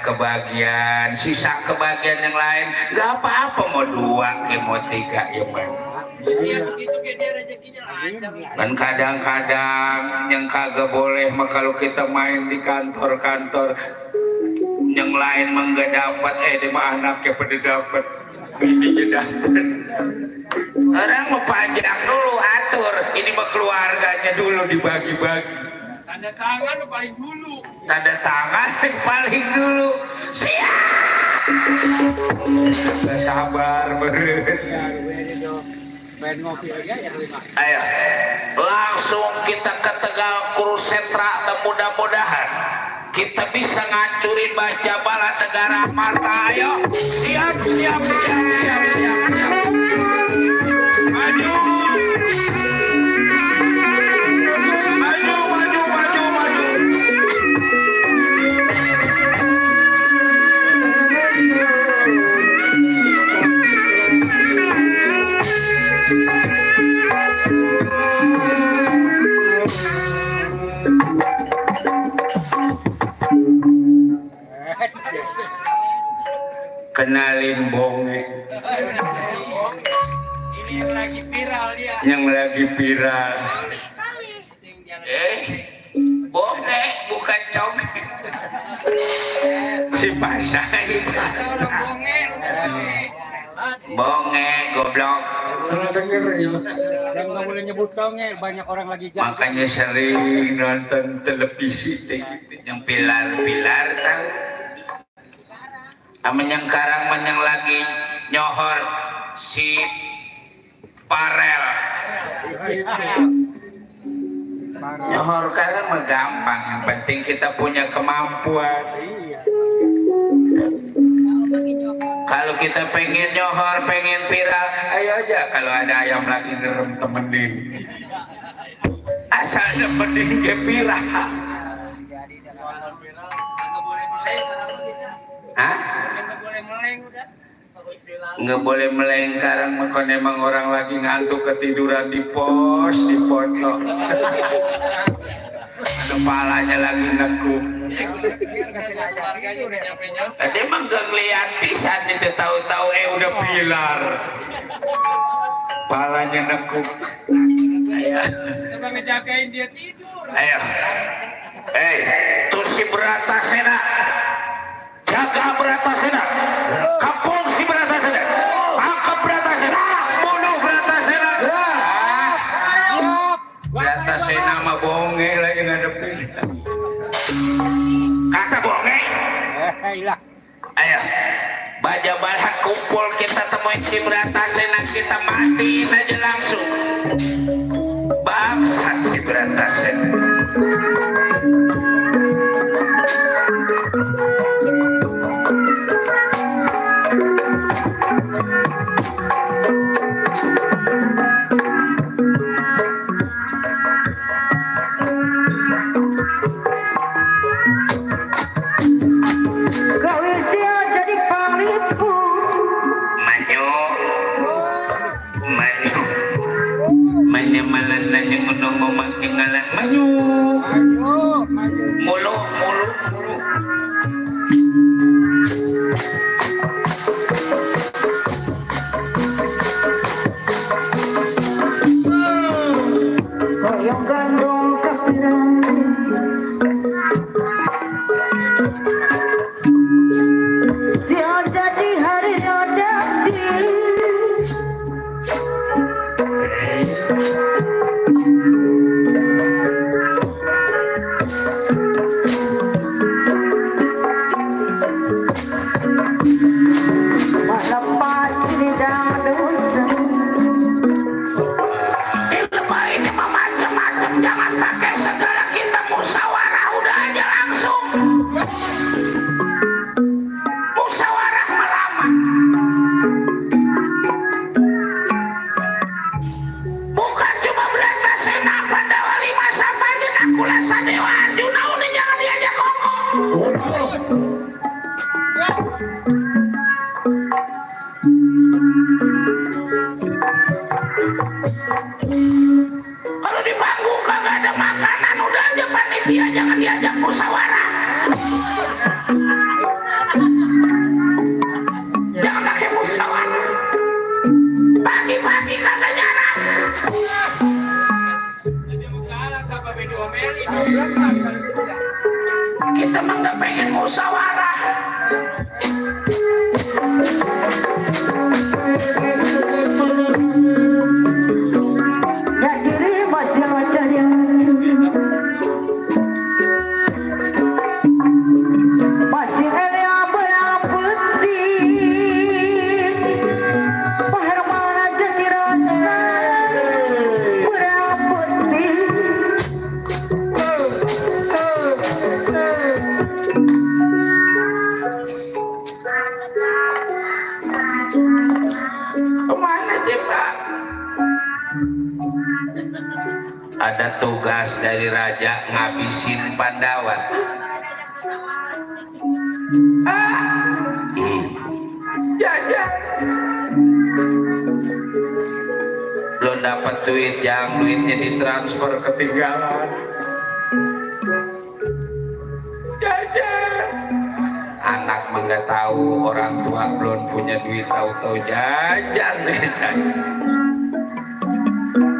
kebagian, sisa kebagian yang lain nggak apa-apa, mau 2 mau 3 ya Bang. Dan kadang-kadang yang kagak boleh mah kalau kita main di kantor-kantor yang lain mah nggak dapat, di mah anaknya pada dapat, bininya dapat. Orang mau panjang dulu atur, ini mah keluarganya dulu dibagi-bagi. Tanda tangan paling dulu. Tanda tangan paling dulu. Siap. Gak sabar beret. Ayo, langsung kita ke Tegal Kurusetra dan mudah-mudahan kita bisa ngancurin baca bala negara mata. Ayo, siap. Maju. Kenalin Bonge. Ini yang lagi viral dia. Yang lagi viral. Bonge bukan Conge. Si Pasai. Bonge goblok. Salah denger ya. Yang nggak boleh nyebut Conge, banyak orang lagi jalan. Makanya sering nonton televisi yang pilar-pilar tahu. Yang sekarang yang lagi nyohor si Parel. Nyohor sekarang mah gampang, yang penting kita punya kemampuan. Kalau kita pengen nyohor, pengen viral, ayo aja. Kalau ada ayam lagi ngerem temenin. Asal dapetin ke viral. Hah? Nggak boleh meleng sekarang, makanya emang orang lagi ngantuk ketiduran di pos, di foto. Kepalanya lagi nekuk. Tadi emang gak ngeliat pisan itu, tahu-tahu udah pilar. Kepalanya nekuk. Ayo. Coba ngejagain dia tidur. Ayo. Tuh si Bratasena. Jaga Bratasena. Kampung si Bratasena. Tangkap Bratasena. Bunuh Bratasena. Bratasena mah Bonge lagi ngadepin. Kata Bonge. Ayo. Baja balak kumpul, kita temuin si Bratasena, kita matiin aja langsung. Bangsat si Bratasena. Mulu. Goyang gandong kapiran. Siada di hari nanti. Kalau di panggung kagak ada makanan, udah aja panitia jangan diajak musyawarah. Kita mah nggak pengen musyawarah. Kemana kita? Ada tugas dari raja ngabisin Pandawa. Jajan. Belum dapat duit, yang duitnya ditransfer ketinggalan. Jajan. Anak mah nggak tahu, orang tua belum punya duit, tahu-tahu jajan.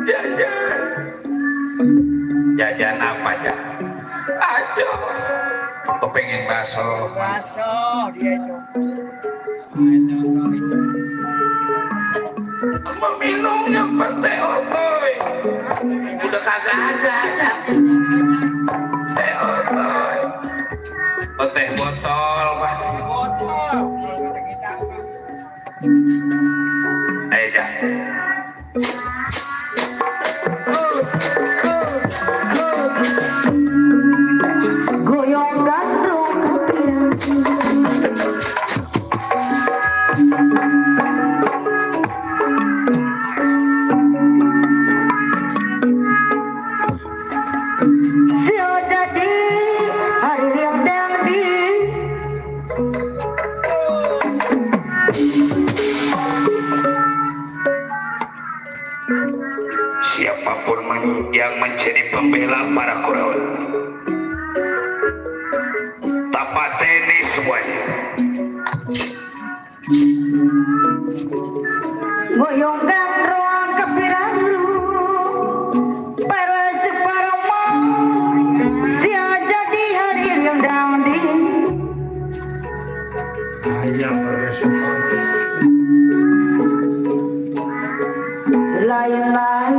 Jajan. Jajan apa aja? Ajo. Kepengen bakso. Bakso dia itu. Meminumnya teh otoy. Udah kagak ada. Teh otoy. Teh botol, Pak. Botol. Ayo, Jah. Goyong gandrung jadi hari yang dangdi Siapapun yang menjadi pembela para Kurawa, tapateni semuanya. goyong gandrung kepirangu para separama sia jadi hari yang dangdi Ayam bersyukur. lain-lain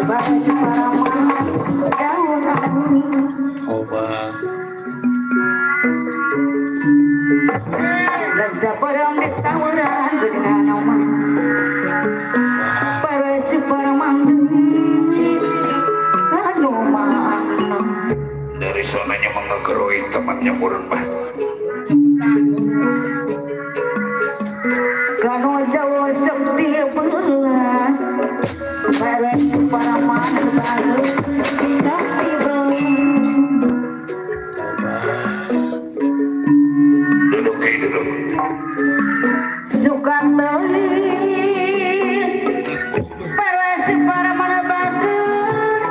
para separama daun Obat. Lada barang di tawaran dengan nama para separamang anu mana Dari sonanya mengegeroi temannya burun bah. kanu jauh seperti bulan para separamang baru sakti Duduk kayak duduk. suka beli para separamang bagus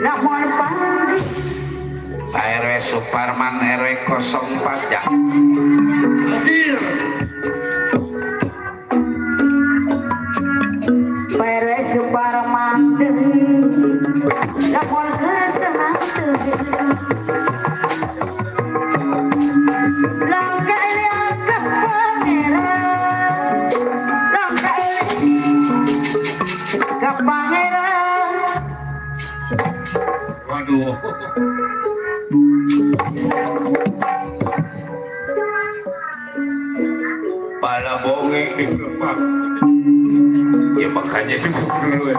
namun pandi RW Suparman RW 04 ya. para separamang namun kesenang langkah yang ke pangeran langkah ke pangeran Waduh. Pala bonge di rumah. Ya makanya duduk dulu ya.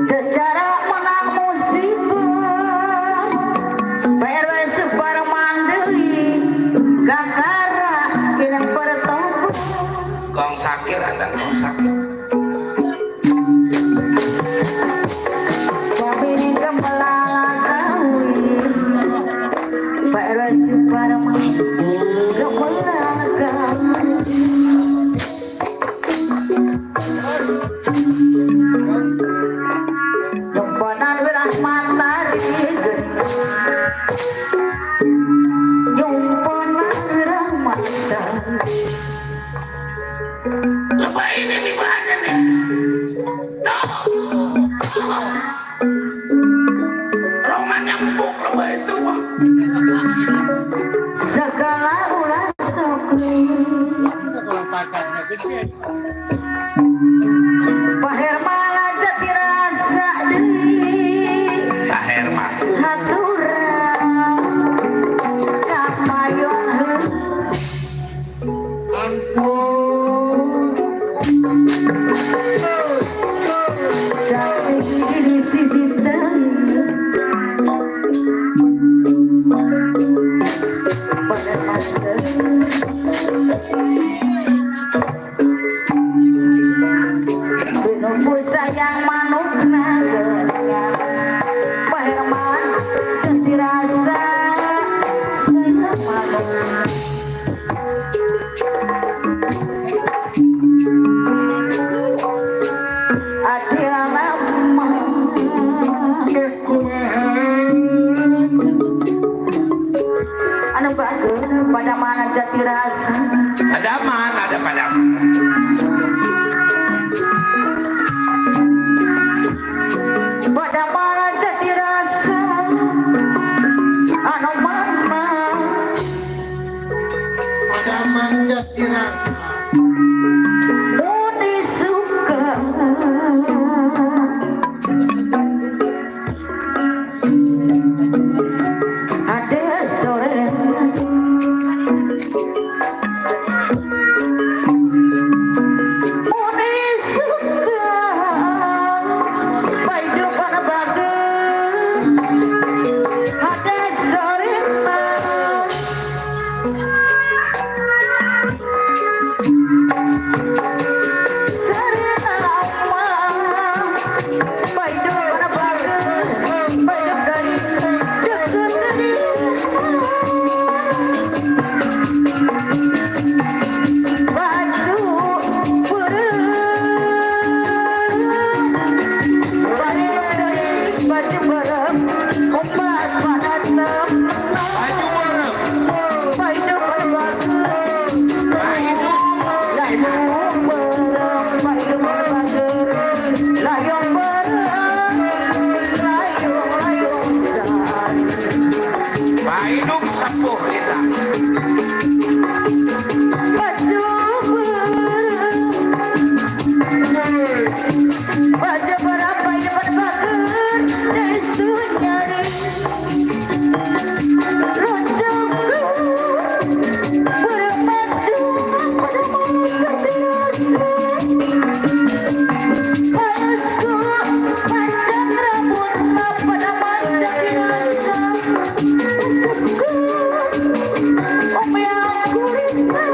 secara menang musibah para separamang kakara yang bertemu Kong sakit ada kong sakit. kami ini kembalalan kawi para separamang kembalalan kawi segala ulah sokri Kalau pakatnya gede. Pak Herman aja dirasa deui Pak Herman haturan kamayong ampun tapi di sisi pada master Benopo sayang manuk nagengan Pak Herman ganti rasa sayang manuk Adiana anu bageun pada mana jati rasa ada mana ada pada pada mana jati rasa anu mana pada manjat dirasa Mudi suka ada sore Mudi suka baju pada bagus ada sore Pak Hidup sepuh kita Baca berapa ini pada bagus dari sunyari Roncongku bermadu pada masa Ayahku panjang rambutnya pada masa dirasa Om yang gurita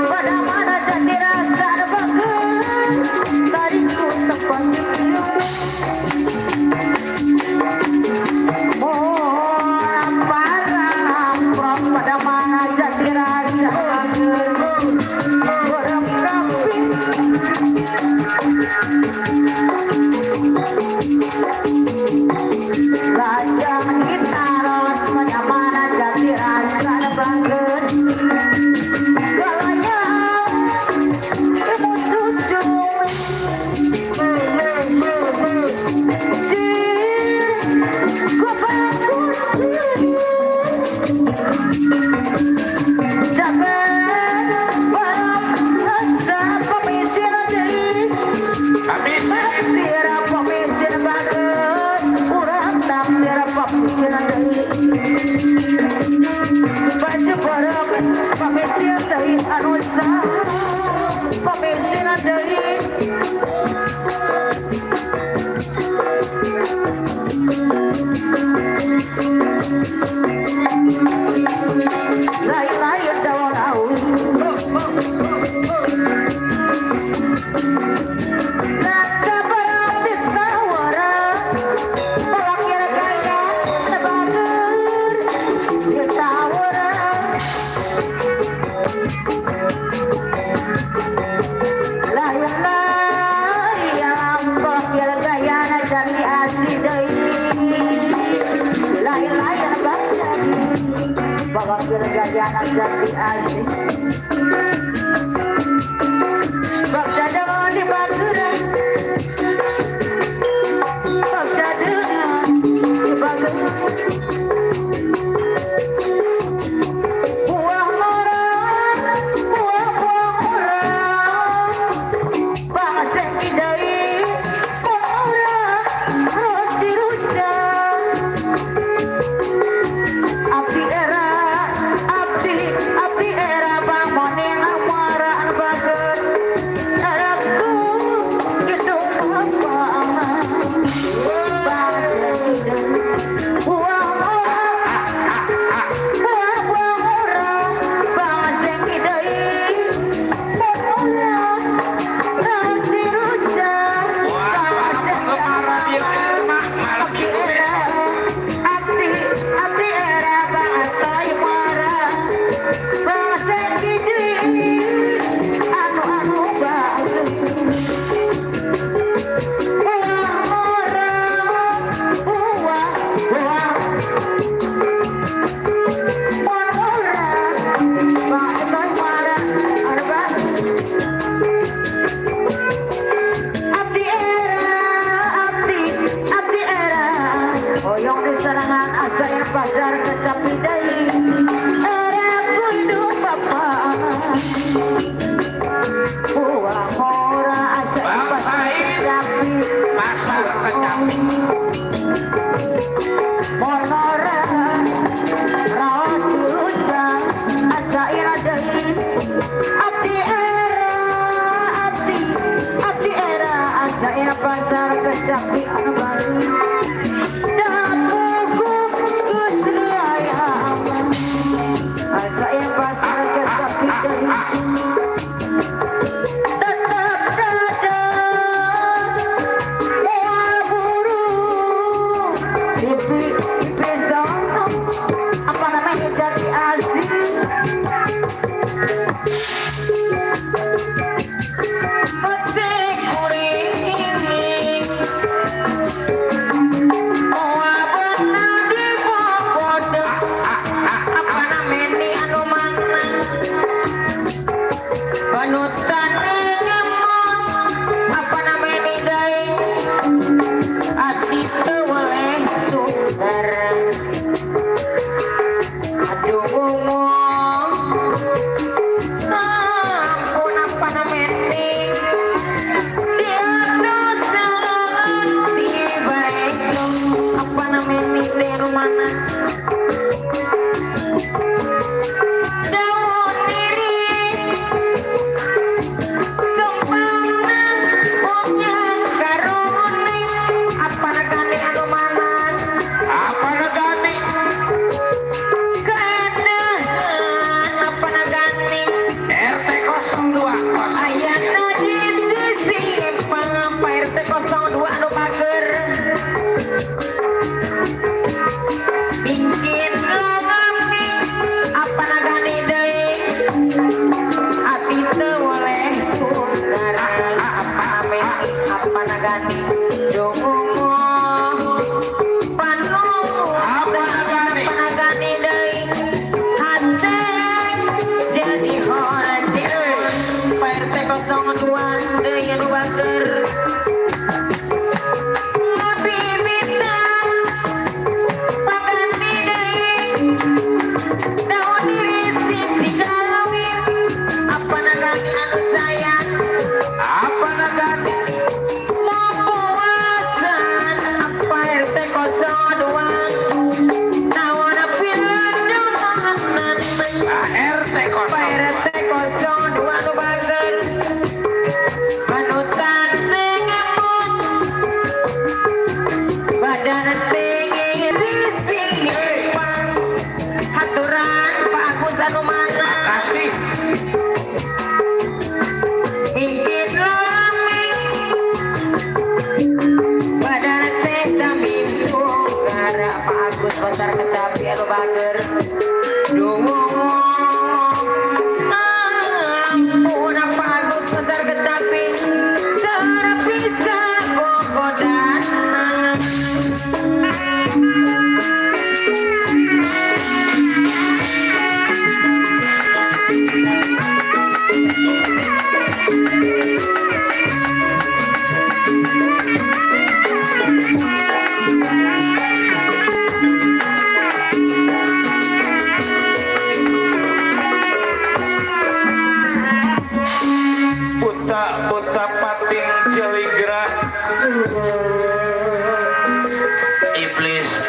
pada mana jati rasa bagus tariku tepat pada mana jati rasa bagus berkapi gajah gitaros pada mana jati rasa bagus galanya ibu cucu ku bagus dapat barang rasa pemimpin jadi habis taksir pemimpin bagus urang taksir pemimpin jadi baju barang pemimpin dari anusa pemimpin dari lain-lain daun awi Naka berarti tawara Pelakir gaya sebagus Di tawara Lain-lain pelakir gaya jati asli deui Lain-lain baca pelakir gaya jati asli Bakda dengan di bageran Bakda dengan di bageran serangan asal pasar kecapi deui era kudu papa buah mora asal pasar kecapi pasar kecapi monora raos diundang asa ira deui abdi era asa ira pasar kecapi anu baru apa namanya jadi asing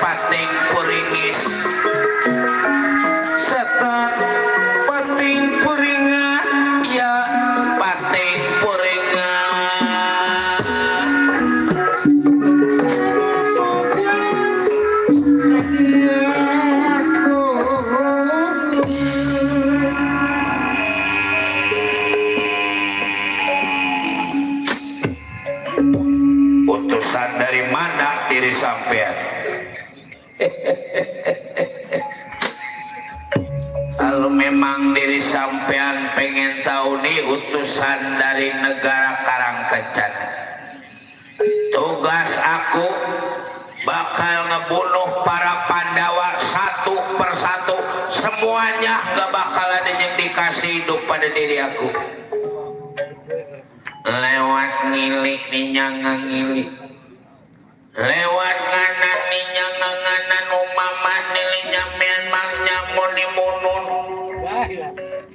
petik kuring sampean. Kalau memang diri sampean pengen tahu nih utusan dari negara Karangkencan, tugas aku bakal ngebunuh para Pandawa satu persatu, semuanya gak bakal ada yang dikasih hidup pada diri aku. Lewat ngilik nih nyangang ngilik, lewat nganan nih nyangang nganan mama nilainya memangnya monimunun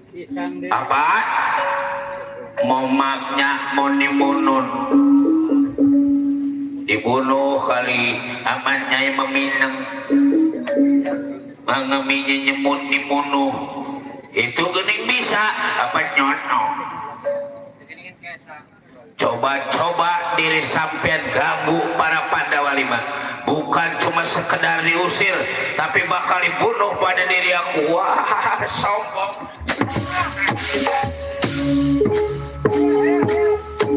Pisang deh. apa momaknya monimunun dibunuh kali amannya yang meminang mangaminya nyemut dibunuh itu gening bisa apa nyono coba-coba diri sampean ganggu para Pandawa 5 bukan cuma sekedar diusir tapi bakal dibunuh pada diri aku wah sombong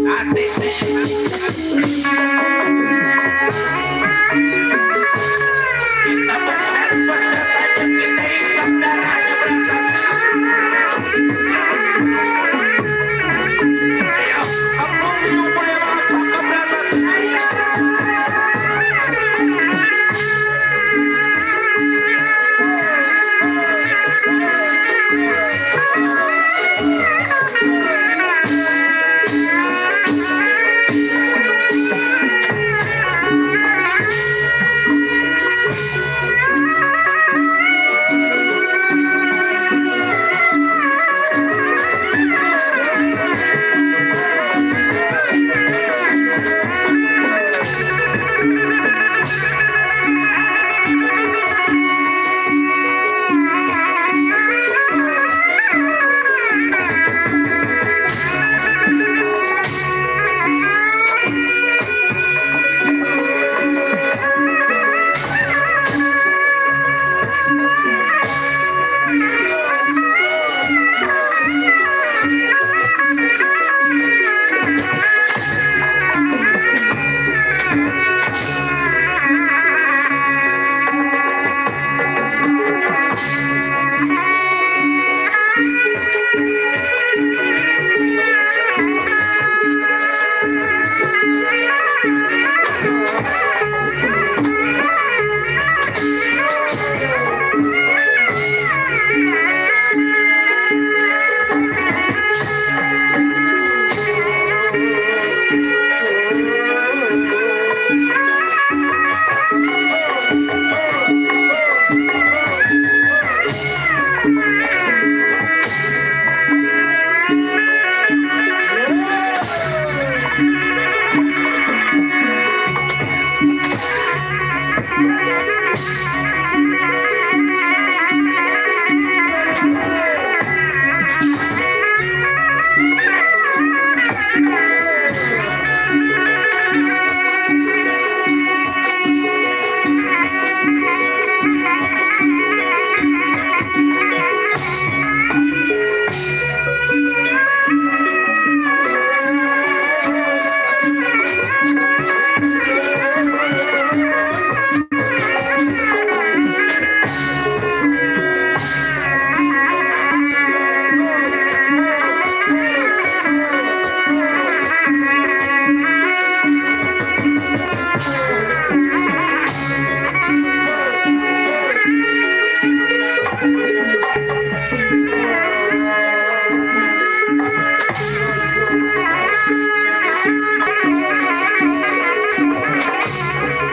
nanti saya